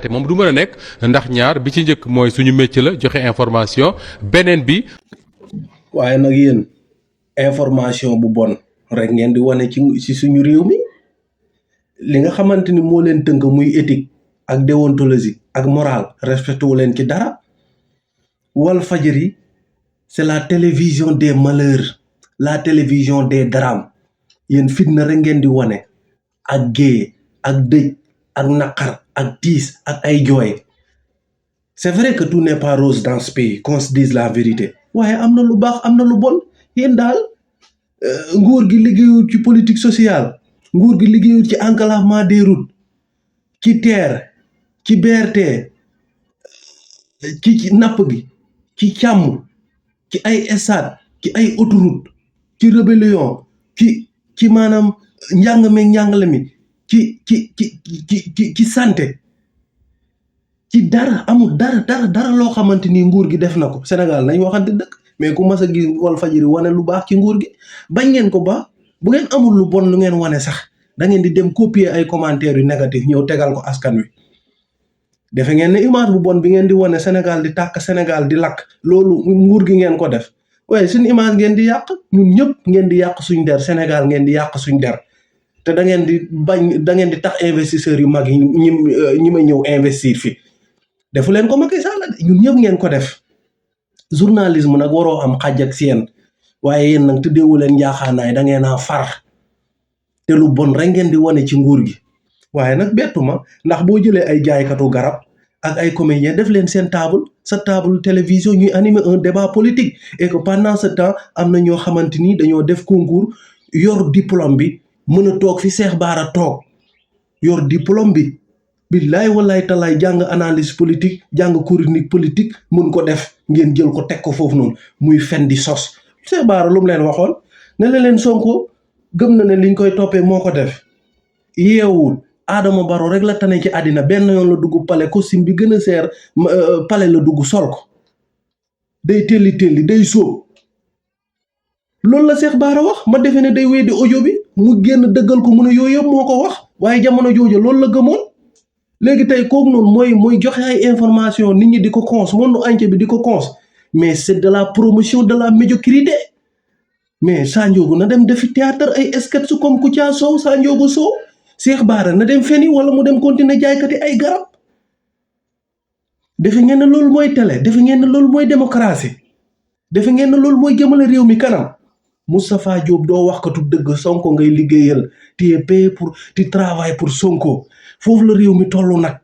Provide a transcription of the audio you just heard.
te moom du mën a nekk ndax ñaar bi ci njëkk mooy suñu métier la joxe information beneen bi. waaye nag yéen information bu bon rek ngeen di wane ci suñu réew mi li nga xamante ni moo leen tënk muy éthique ak déontologie ak morale respecté wu leen ci dara. Walfadjri c'est la télévision des malheurs, la télévision des drames. yéen fitna rek ngeen di wane ak géey ak dëj ak naqar ak tiis ak ay jooy. C'est vrai que tout n'est pas rose dans ce pays, qu'on se dise la vérité. waaye am na lu baax am na lu bon. yéen daal nguur gi liggéeyul ci politique sociale, nguur gi liggéeyul ci enclavement des routes, ci terre, ci BRT, ci napp gi, ci càmm, ci ay stade, ci ay autoroute, ci rébellion, ci maanaam njàng meeg njàngale mi, ci santé, ci dara amul dara loo xamante ni nguur gi def na ko Sénégal nañ waxante dëkk. mais ku mas a gis Walfadjri wane lu baax ci nguur gi bañ ngeen ko ba bu ngeen amul lu bon lu ngeen wane sax da ngeen di dem copier ay commentaires yu négatif ñëw tegal ko askan wi. defe ngeen ne image bu bon bi ngeen di wane Sénégal di tàkk Sénégal di lakk loolu nguur gi ngeen ko def waaye suñu image ngeen di yàq ñun ñëpp ngeen di yàq suñ der Sénégal ngeen di yàq suñ der te da ngeen di bañ da ngeen di tax investisseurs yu mag yi ñi ma ñëw investir fi defu leen ko Macky Sall ñun ñëpp ngeen ko def. journalisme nag waroo am xàjj ak seen waaye yéen nag tëddeewu leen njaaxaanaay da ngeen a far te lu bon rek ngeen di wane ci nguur gi. waaye nag bettu ma ndax boo jëlee ay jaaykatu garab ak ay comédiens def leen seen sa table télévision ñuy animer un débat politique et que pendant ce temps am na ñoo xamante ni dañoo def concours yor diplôme bi mën a toog fi Cheikh Bara toog yor diplôme bi billaay wallaay talaay jàng analyse politique jàng chronique politique mun ko def ngeen jël ko teg ko foofu noonu muy fen di sos. Cheikh Bara lu mu leen waxoon ne leen Sonko gëm na ne liñ koy toppee moo ko def yeewul Adama Barrow rek la tane ci àddina benn yoon la dugg palais costume bi gën a seer palais la dugg sol ko day telli day sóob loolu la Cheikh Bara wax ma defe ne day weddi audio bi mu génn dëggal ko mu ne yooyu yëpp moo ko wax waaye jamono jooju loolu la gëmoon. léegi tey kooku noonu mooy joxe ay information nit ñi di ko cons monde entier bi di ko cons mais c'est de la promotion de la médiocrité. mais Sandiogou na dem defi théâtre ay sketch comme Kouthia Show Sandiogou Show. Cheikh Bara na dem feni wala mu dem continuer jaaykati ay garab. defe ngeen ne loolu mooy télé defe ngeen ne loolu mooy démocratie defe ngeen ne loolu mooy jëmale réew mi kanam. Moustapha Diop doo wax katu dëgg Sonko ngay liggéeyal tu es payé tu travailles pour Sonko foofu la réew mi tollu nag